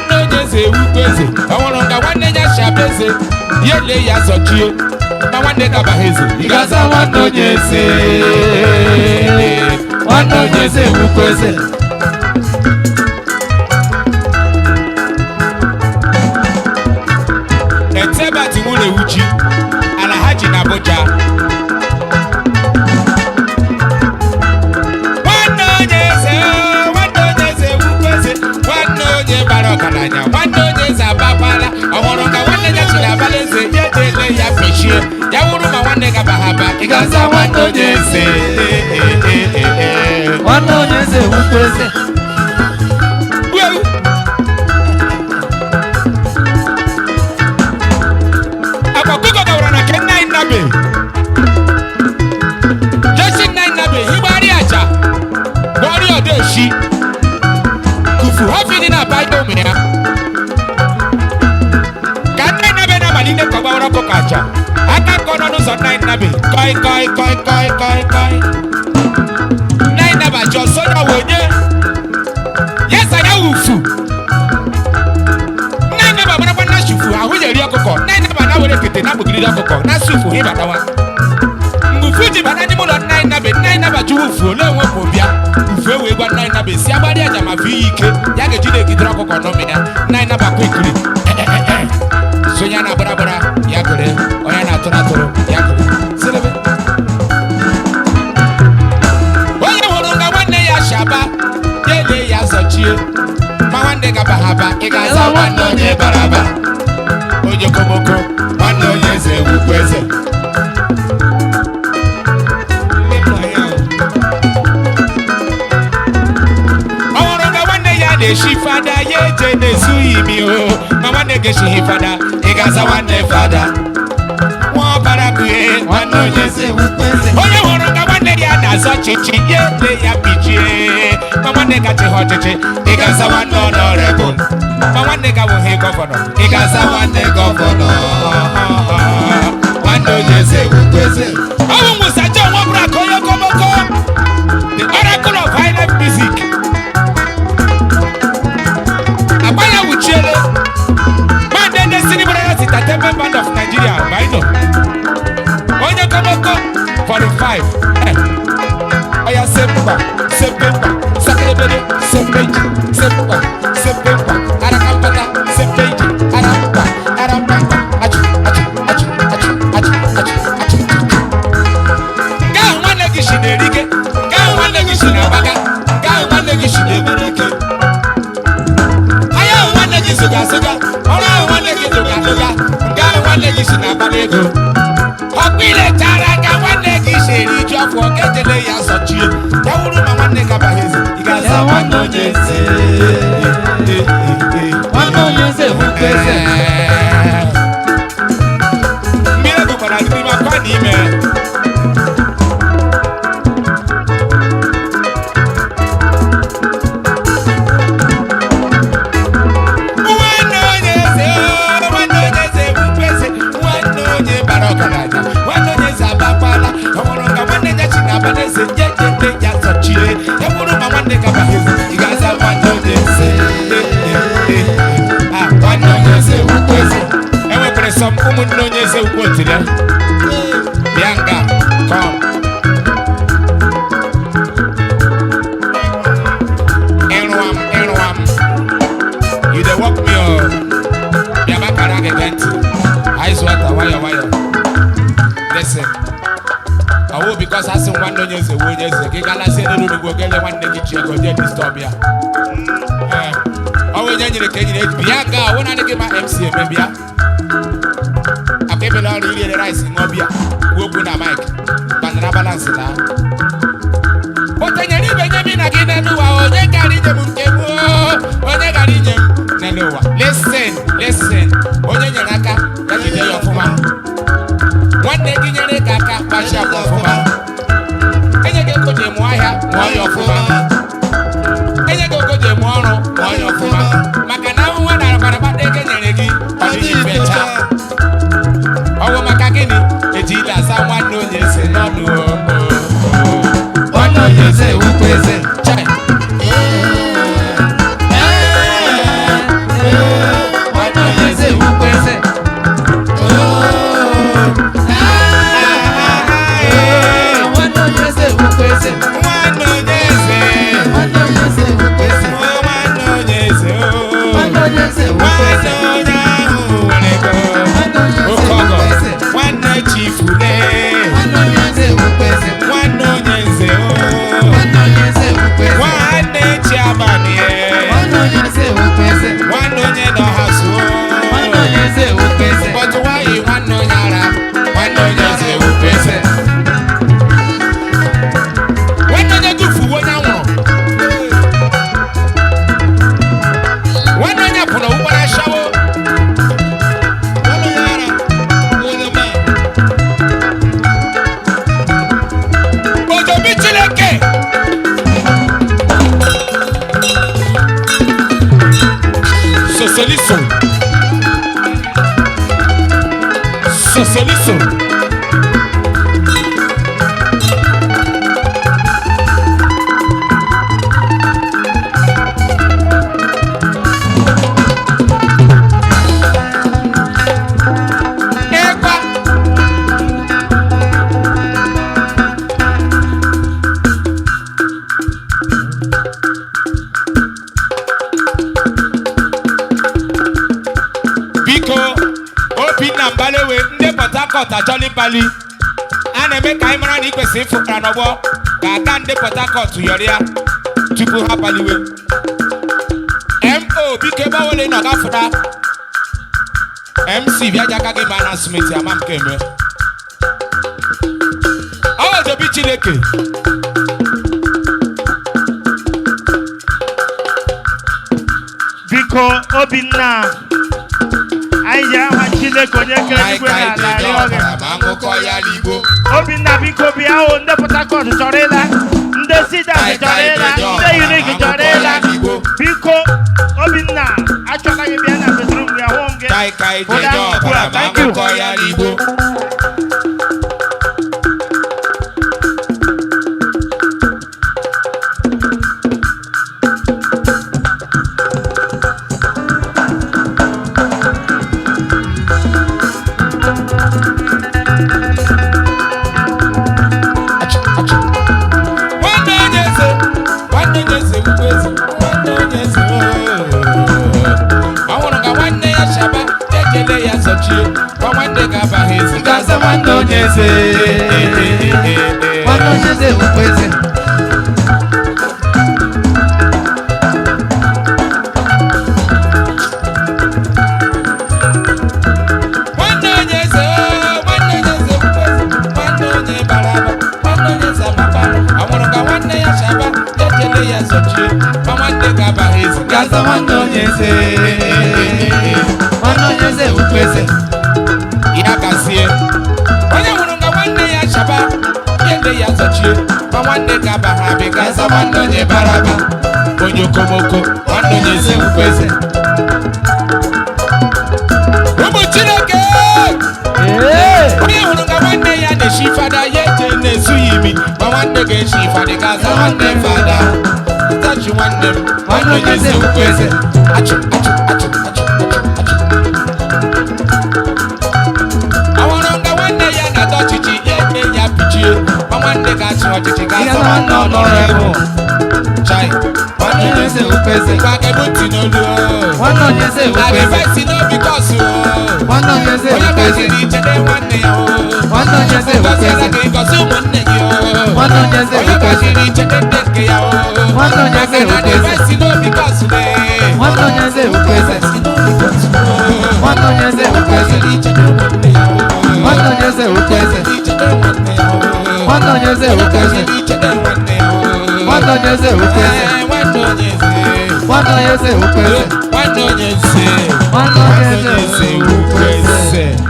Nwanne onye eze ewukwu eze. Ọ hụrụ ka nwanne ya si aba eze, ya ele ya zọchie. Ma nwanne gabaghị eze, ị ga-aza nwanne onye eze. Nwanne onye eze ewukwu eze. Etebati nwụrụ ewuchi ala ha ji na Abuja. Nwanne onye eze, nwanne onye eze ewukwu eze. Nwanne onye bara ọgaranya, nwanne onye eze abakwala. Ọ hụrụ ka nwanne ya chiri abala eze, ya ele ya pechie. Ya wụrụ ma nwanne gabaghị aba, ị ga-aza nwanne onye eze. Nwanne onye eze ewukwu eze. Wewu. Akwa ọkụkọ gawara na nke nna anyị nnabe. Jesi nna anyị nnabe higbari aja gbọrị ọdeshi kufu hafi dị na aba ụmụ ya ka nna anyị nnabe na-amalite ka ọ gbawara ọkụkọ aja aka nkọ nọ n'ụzọ. Nna anyị nnabe kọi kọi kọi kọi kọi kọi. Nna anyị nnabe ajọ sonya wee onye ya sa ya wufu. Nna anyị naba marakwa nna shufu ahụ ya eri ọkụkọ. Nna anyị naba na were kete na kpugiriri ọkụkọ na sufu ịbatawa. Mgbe ufu ji bata n'ime ụlọ nna anyị nabe, nna anyị naba jụrụ ufu ole onwe ma bịa. Ufu ewee gwa nna anyị nabe si agbari aja ma vie ya ike ya ga-eji na-egidere ọkụkọ n'ụmụ ya. Nna anyị naba kwa ikiri sonye na agbara agbara ya gere onye na-atụrụ atụrụ ya gere selebe. Onye hụrụ nga nwanne ya shaba, ya ele ya zọchie. Ma nwanne gaba ha aba, ị ga-aza nwanne onye bara aba, onye komoko. Nwanne onye eze ewukwu eze. Ọ hụrụ nga nwanne ya na-eshi fada, ya eje na-ezughị imi o. Ma nwanne ga-eshighị fada, ị ga-aza nwanne fada nwa ọbara kughe. Nwanne onye eze ewukwu eze. Onye hụrụ ka nwanne ya na-azọ ọchịchị, ya ele ya pichie. Ma nwanne gachi ha ọchịchị, ị ga-aza nwanne honourable. Ma nwanne ga-awụghị governor, ị ga-aza nwanne governor. Nwanne onye eze Ewukwu eze. Ọ bụ Musa John Nwabura ka onye okomoko, the oracle of high life music. Agba ya wuchiere Mande Destiny Brothers Entertainment Band of Nigeria. Baino onye okomoko, volume 5. Eh. Oya, sempa sempempa sakelebede sempeji sempa sempempa arakampata sempeji arampa arampampa achu achu achu achu achu achu achu. Nke ahụ nwanne gị si na-erike, nke ahụ nwanne gị si na-agbaga, nke ahụ nwanne gị si na-emerike, ahịa ahụ nwanne gị zụga azụga, ọrụ ahụ nwanne gị zụga azụga, nke ahụ nwanne gị si na-akpata ego. Ọkpa ilechara ka nwanne gị si eri ju afọ ka ejele ya zọchie. Ya wụrụ ma nwanne gị abaghị eze, ị ga-aza Nwanne onye eze. Nwanne onye eze ewukwu eze. Mmiri gụkwara n'ime akwa n'ime. Nwanne onye eze, nwanne onye eze ewukwu eze. Nwanne onye bara ọgaranya, nwanne onye eze abakwala. Ọ hụrụ ka nwanne ya chi na-aba n'eze, nye jete ya zọchie. Ya bụrụ ma nwanne gabaghị eze, ị ga-aza nwanne onye eze. Ah, nwanne onye eze ewukwu eze. Enwekwara some ụmụnne onye eze ukwu otile bịa nga come. Ịrụa m, ịrụa m, you dey work me o. Bịa bakara gị gee ntị. Ice water, nwayọ nwayọ. Listen, ọwụ because asị nwanne onye eze wee onye eze gị galazie n'elu n'ugbo gele nwanne gị ji ego jee disturb ya. Ee, ọwụ onye nyere ka e nyere. Bịa nga ọwụ naanị gị ma MC eme. Bịa akwa ebele ọrụ iriere rice, ṅụọ bịa, kwuo okwu na mic banana balance na otenyere ibe nye mi na gị n'elu ụwa. Onye gara inye m nke m oo, onye gara inye m n'elu ụwa. Listen, listen, onye nyere aka ya jide ya ọfụma. Nwanne gị nyere gị aka, kpachi akwa ọfụma. Enye gị ego ji mụọ ahịa, mụọ ya ọfụma. Enye gị ego ji mụọ ọrụ, mụọ ya ọfụma, maka na ahụhụ na akparakpata ego nyere gị, ọ dịghị mfe. Ọwụ maka gịnị ejila asa nwanne onye eze n'ọnụ o, o, o. Nwanne onye eze ewukwu eze. Chai. onye eze wukwu eze. Nwanne onye ahụ nwere ego. Nwanne onye eze Oke ọgọ. wukwu eze. Nwanne chifule. Nwanne onye eze wukwu eze. Nwanne onye nze o. Nwanne onye eze wukwu eze. Nwanne chairman ye. Nwanne onye eze wukwu eze. Nwanne onye nọ house o. Nwanne onye eze wukwu eze. But why nwanne onye ara? Nwanne onye eze wukwu eze. Nwanne onye gufu onye anwụrụ. Nwanne onye pụrụ ụgbara shawo. Nwanne onye ara, onye ma. Ojobi Chineke. Sosoliso. Sosoliso. Ẹ̀pà. Biko, Obinna Mbalewe, ndị Port Harcourt achọla ịkpali. A na-eme ka anyị mara na ị kwesịrị ịfụtara n'ọgbọ ka aka ndị Port Harcourt yọrịa tupu ha paliwe. MO biko ebe ọbụla ị nọ gafụta. MC bịa ji aka gị ma na smith ama m kemgbe. Ọ Ojobi Chineke. Biko Obinna, anyị ji aha Chineke onye kere eluigwe na ala arịọ gị. Ma ṅụkọ ya n'igbo. Obinna biko bịa o, ndị Port Harcourt chọrọ ịla, ndị Sidas chọrọ ịla, ndị Unique chọrọ ịla. Biko Obinna, achọla gị bịa na bedroom gị, ahụ m gị. Kai kai Pụta jeje ugbu a, ọbara ma thank you. ṅụkọ ya n'igbo. Nwanne onye eze, nwanne onye eze wukwu eze, nwanne onye eze ooo. Ọ hụrụ ka nwanne ya shaba, ejele ya zọchie, gwa nwanne ga-abaghị ezi. Gaza nwanne onye eze. Nwanne onye eze wukwu eze. Nwanne onye eze ooo, nwanne onye eze wukwu eze, nwanne onye bara aba, nwanne onye eze amaba. Ọ hụrụ ka nwanne ya shaba, ejele ya zọchie, gwa nwanne ga-abaghị ezi. Gaza nwanne onye eze. Nwanne onye eze wukwu eze. Ya gazie. Onye hụrụ ka nwanne ya shaba, ya ele ya zọchie, gwa nwanne ga-aba ha abị, gaza nwanne onye bara aba. Onye okomoko, nwanne onye eze wukwu eze. Ụmụ Chineke! Ee. Onye hụrụ ka nwanne ya na-eshi fada ya eje na-esu ya imi ma nwanne ga-eshi fada ga-aza nwanne fada. Tachi nwanne m, nwanne onye eze wukwu eze. Achụ, achụ, achụ, achụ, achụ, achụ. Ọ hụrụ ka nwanne ya na-adọ ọchịchị ya eje ya pichie ma nwanne ga-achị ọchịchị ga-aza Gaza nwanne nwanne ọnọrọ honorable. Chai, Nwanne onye eze wukwu eze. Gwa ntị n'olu o. Nwanne onye eze wukwu eze. Advice no because o. Nwanne onye eze Onye wukwu eze. gọziri ichede nwanne ya o. Nwanne onye eze wukwu Gọziela eze. gị gọzi ụmụnne gị o. Nwanne onye eze Onye wukwu eze. gọziri ichede nne nke ya o. Nwanne onye eze Maka na wukwu eze. advice no because le. Nwanne onye eze wukwu eze. Nwanne onye eze wukwu eze. Gọziri ichede ụmụnne ya o. Nwanne onye eze wukwu eze. Gọziri ichede nwanne ya o. Nwanne onye eze wukwu eze. Gọziri ichede nwanne ya o. Nwanne onye eze wukwu eze. Eh, nwanne onye eze. Nwanne onye eze wukwu eze. Nwanne onye eze. Nwanne onye Nwanne onye eze eze wukwu eze.